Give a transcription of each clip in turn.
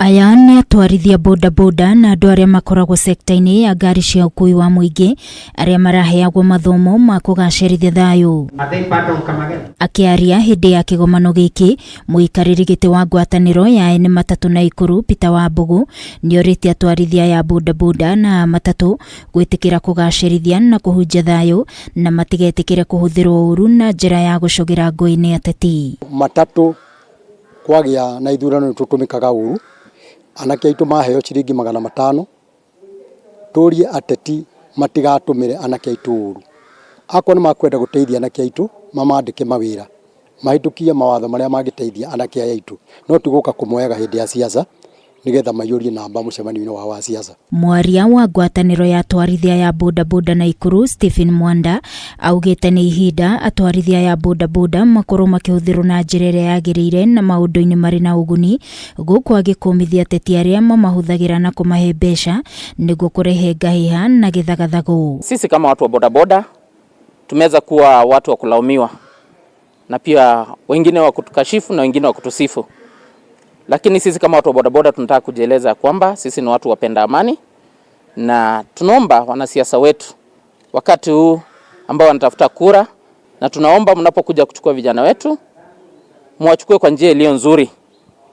Aya nĩ atwarithia bodaboda na andũ arĩa makoragwo sekta-inĩ ya ngari cia ũkuui wa mũingĩ arĩa maraheagwo mathomo ma kũgacĩrithia thayũ. Are they part of Kamagera? Akĩaria hĩndĩ ya kĩgomano gĩkĩ, mũikarĩri gĩtĩ wa ngwatanĩro ya ene matatũ Naikuru Peter Wambugu nĩorĩtie atwarithia ya bodaboda na matatũ gwĩtĩkĩra kũgacĩrithia na kũhunjia thayũ na matigetĩkĩre kũhũthĩrwo ũru na njĩra ya gũcogera ngũĩ nĩ ateti. Matatũ kwagĩa na ithurano nĩ tũtũmĩkaga ũru, anake aitũ maheo ciringi 500, tũrie ateti matigatũmĩre anake aitũ ũru. Akorwo nĩ makwenda gũteithia anake aitũ, mamandĩke mawĩra, mahĩtũkie mawatho marĩa mangĩteithia anake aya aitũ, no ti gũka kũmoyaga hĩndĩ ya siasa nĩgetha maiyũrie namba mũcemanio-inĩ wao wa siasa. Mwaria wa ngwatanĩro ya atwarithia ya bodaboda Naikuru Stephen Mwanda augĩte nĩ ihinda atwarithia ya bodaboda makorwo makĩhũthĩrwo na njĩra ĩrĩa yagĩrĩire na maũndũ-inĩ marĩ na ũguni, gũkũ agĩkũmithia ateti arĩa mamahũthagĩra na kũmahe mbeca nĩguo kũrehe ngahĩha na gĩthagathago. Sisi kama watu wa bodaboda tumeweza kuwa watu wa kulaumiwa na pia wengine wa kutukashifu na wengine wa kutusifu, lakini sisi kama watu wa bodaboda tunataka kujieleza kwamba sisi ni watu wapenda amani, na tunaomba wanasiasa wetu wakati huu ambao wanatafuta kura, na tunaomba mnapokuja kuchukua vijana wetu mwachukue kwa njia iliyo nzuri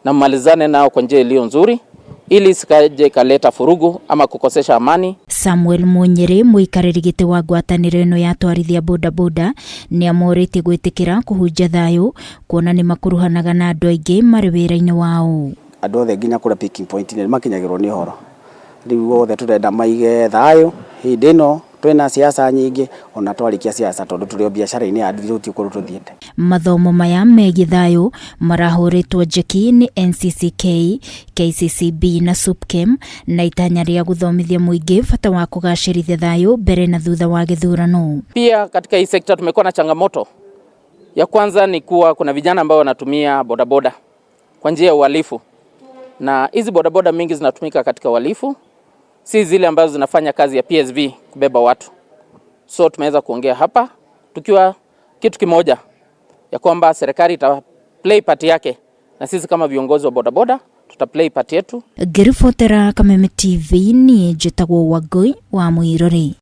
na mmalizane nao kwa njia iliyo nzuri ili isikaje ikaleta furugu ama kukosesha amani. Samuel Munyere mũikarĩri gĩtĩ wa ngwatanĩro ĩno ya atwarithia bodaboda nĩ amorĩtie gwĩtĩkĩra kũhunjia thayũ kuona nĩ makuruhanaga na andũ aingĩ marĩ wĩra-inĩ wao. Andũ othe nginya kũrĩa picking point nĩ makinyagĩrwo nĩ ũhoro. Rĩu othe tũrenda maige thayũ hĩndĩ ĩno twĩna siasa nyingĩ, ona twarĩkia siasa tondũ tũrĩ o biacara-inĩ ya nduthi gũtirĩ kũndũ tũthiĩte. Mathomo maya megiĩ thayũ marahũrĩtwo njeki nĩ NCCK, KCCB na SUPKEM na itanya rĩa gũthomithia mũingĩ bata wa kũgacĩrithia thayũ mbere na thutha wa gĩthurano. Pia katika hii sekta tumekuwa na changamoto. Ya kwanza ni kuwa kuna vijana ambao wanatumia bodaboda kwa njia ya uhalifu, na hizi bodaboda mingi zinatumika katika uhalifu, si zile ambazo zinafanya kazi ya PSV kubeba watu. So tumeweza kuongea hapa tukiwa kitu kimoja ya kwamba serikali ita play part yake na sisi kama viongozi wa bodaboda tuta play part yetu. Ngĩribotera Kameme TV niĩ njĩtagwo Wangũi wa Mũirũrĩ.